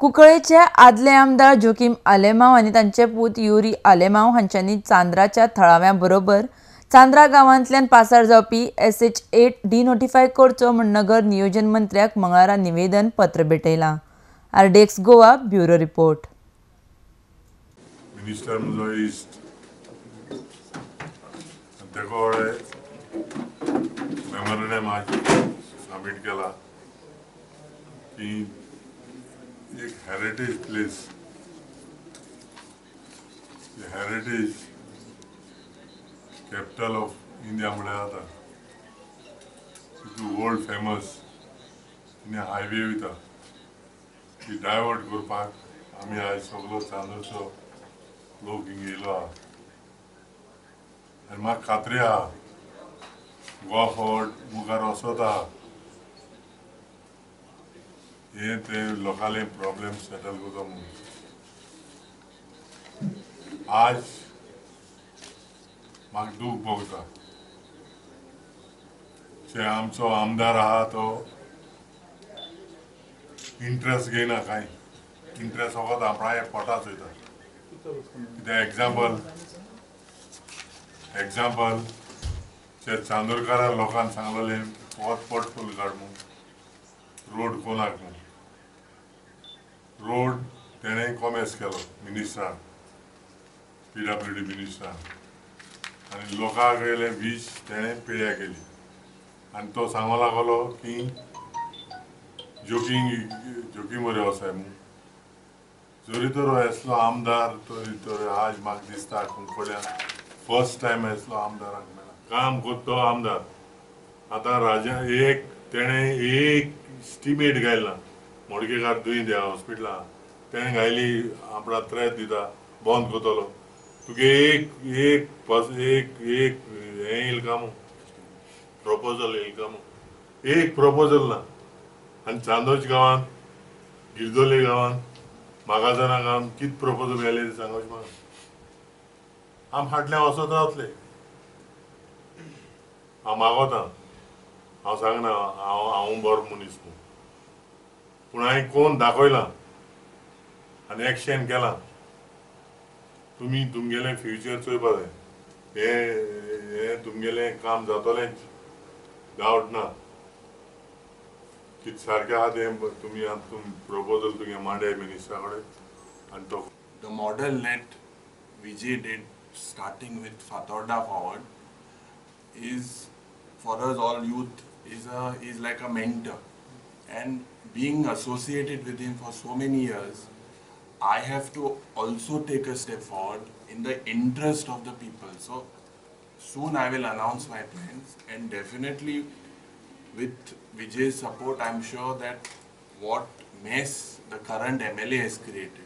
कुंकळेचे आदले आमदार जोकीम आलेमाव आनी तांचे पूत युरी आलेमाव हांच्यांनी चांद्राच्या थळाव्यां बरोबर चांद्रा गांवांतल्यान पासार जावपी SH8 denotify करचो म्हूण नगर नियोजन मंत्र्याक मंगळारा निवेदन पत्र भेटयलां. RDX Goa bureau report. Minister म्हजो इश्ट तेका मेमोरेंडम आज सबमीट केला की एक heritage place, heritage capital of India म्हळ्यार जाता, तितू वर्ल्ड फेमस हायवे वयता, ती डायवर्ट करपाक आमी आयज सगलो चांदोरचो लोक हिंगा येयलो आहा आनी म्हाका खात्री आहा गोवा फॉरवर्ड मुखार वचत आहा. हे ते लोकांले प्रॉब्लेम सेटल करता म्हणून आज म्हाका दूख भोगता. जे आमचो आमदार आहा तो इंट्रस्ट घेयना, कांय इंट्रस्ट फकत आपणाय पोटाच वयता. कित्याक एग्जाम्पल जे चांदोरकारा लोकांक सांगलेलें फकत पोटफोल काड म्हूण, रोड कोणाक म्हूण, रोड तेणें कॉमेस केलो मिनिस्टरान, PWD मिनिस्टरान, आनी लोकांक येयलें वीज तेणें पिळ्या केली आनी तो सांगो लागलो की जोकींग बरें वसाय म्हूण. जरी तर असलो आमदार तरी तर आज म्हाका दिसता कुंकळ्यान फर्स्ट टायम असलो आमदाराक मेळ्ळा. काम करता तो आमदार. आतां राजा एक तेणें एक स्टिमेट घायला मोडकेकार दुयें द्या हॉस्पिटलां तेणें घायली आपणा त्रेत दिता बंद करतलो तुगे एक एक एक एक हें येयल काय प्रपोजल येयल काय एक प्रपोजल ना. आनी चांदोच गांवांत, गिरदोले गांवांत, मागाजना गांवांत कितें प्रपोजल घायले तें सांगोच म्हाका. आम फाटल्यान वचत रावतले. हांव मागोता, हांव सांगना हांव हांव बरो मनीस म्हूण, पूण हांवें कोण दाखयलां आनी एक्शन केलां. तुमी तुमगेलें फ्युचर चोयपा जाय. हें हें तुमगेलें काम जातलेंच, डावट ना. कितें सारकें आहा तें तुमी आतां तुमी प्रपोजल तुगे मांडे मिनिस्टरा कडेन आनी तो The model that Vijay did starting with Fatorda forward is for us all youth is like a mentor, and being associated with him for so many years, I have to also take a step forward in the interest of the people. So soon I will announce my plans, and definitely with Vijay's support, I am sure that what mess the current MLA has created.